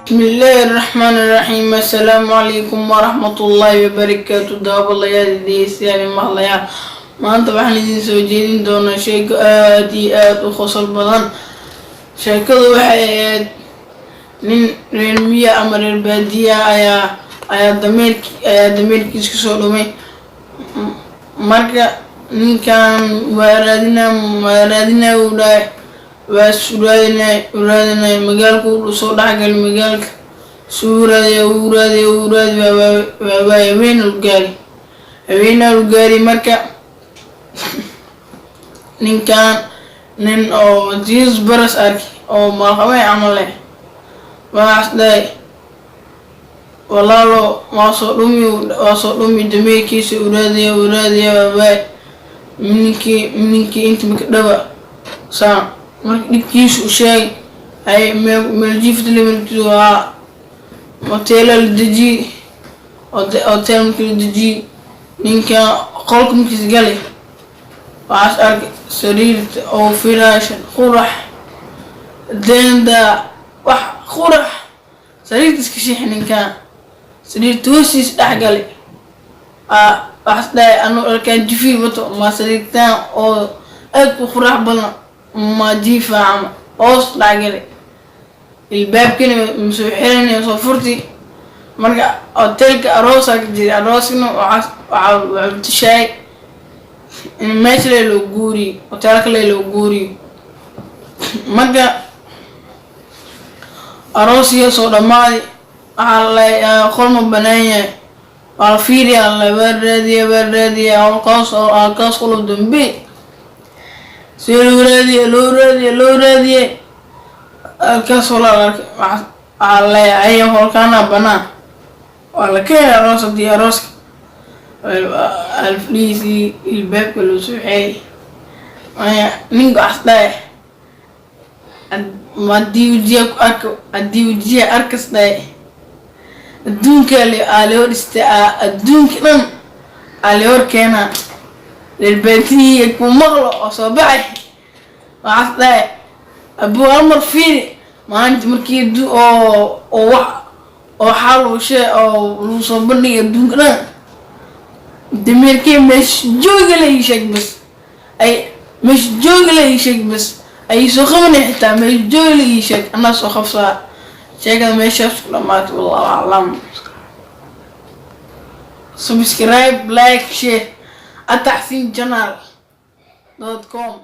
Bismillaahi raxmaani raxiim. Assalaamu calaykum waraxmatullaahi wabarakaatu. Daawadayaal, dhegeystayaal, maqlayaal, maanta waxaan idin soo jeedin doonaa sheeko aad iyo aad u qosol badan. Sheekadu waxay ahayd nin reer miya ama reer baadiya ayaa dameerkiis kasoo dhumay. Marka ninkan waa raadina, waa raadina, uu dhahay, waa suraadinay, raadinay, magaalka uu soo dhexgalay. Magaalka suu raadiya, uu raadiya, uu raadi, waa haween lu gaari, haweenaa lu gaari. Marka ninkan nin oo Jesus baras arki oo maalqabeen camal leh, waxaas dhahay: "Walaalo, waa soo dhumi, waa soo dhumi." Dameerkiisa uu raadiya, uu raadiya, waa ninkii inta maka dhawa saa. Marka dhibkiisa u sheegay, ay meel jiiftale melkiisu waa hoteela la dejiyey. Hotel markii la dejiyey, ninka qolka markiis galay, waxaas arkay sariirta oo firaashan qurax deenda, wax qurax sariirta iska shiix. Ninkan sariirta hoostiis dhex galay, waxaas dhahay: "Anu dharkaan jifi wato, ma sariirtaan oo aad u qurax badan ma jiifa?" Ama hoos dhex galay, ilbaabkina masoo xiranay, soo furti. Marka hotelka aroosaa ka jiray. Arooskana waxaa wuxuu tushaay in meesha le loo guuriyo, hotelka le loo guuriyo. Marka aroosiga soo dhammaaday, waxaa la qolma banaan yahay, waa la fiiriya, la waa raadiya, waa raadiya, halkaas oo halkaas qolo dambe see loo raadiye, loo raadiye, loo raadiye, halkaas oo la arkay. Waxaa leeyahay holkaana banaan, waa la keenay aroos. Haddii arooska alfliisii ilbaabka loo soo xeeyay, maya ninka waxas dhahay: "Haddii wajiya ku arko, haddii wajiya arkas," dhahay, "adduunka aa loo dhistay, adduunka dhan aa lee hor keenaa, reerbaadiyihi ku maqlo oo soo baxay." Waxaas dhahay: "Abuu, hal mar fiiri maalinta markii oo wax oo xaal uu shee oo lagu soo bandhigay adduunka dhan, dameerkee meesha jooga la ii sheeg bas, ay meesha jooga la ii sheeg bas, ay soo qabanay, xitaa meesha jooga la ii sheeg, anaa soo qabsaa." Sheekada meeshaas ku dhamaatay, wallahu aclam. Subscribe, like, share, ataxsin channel.com.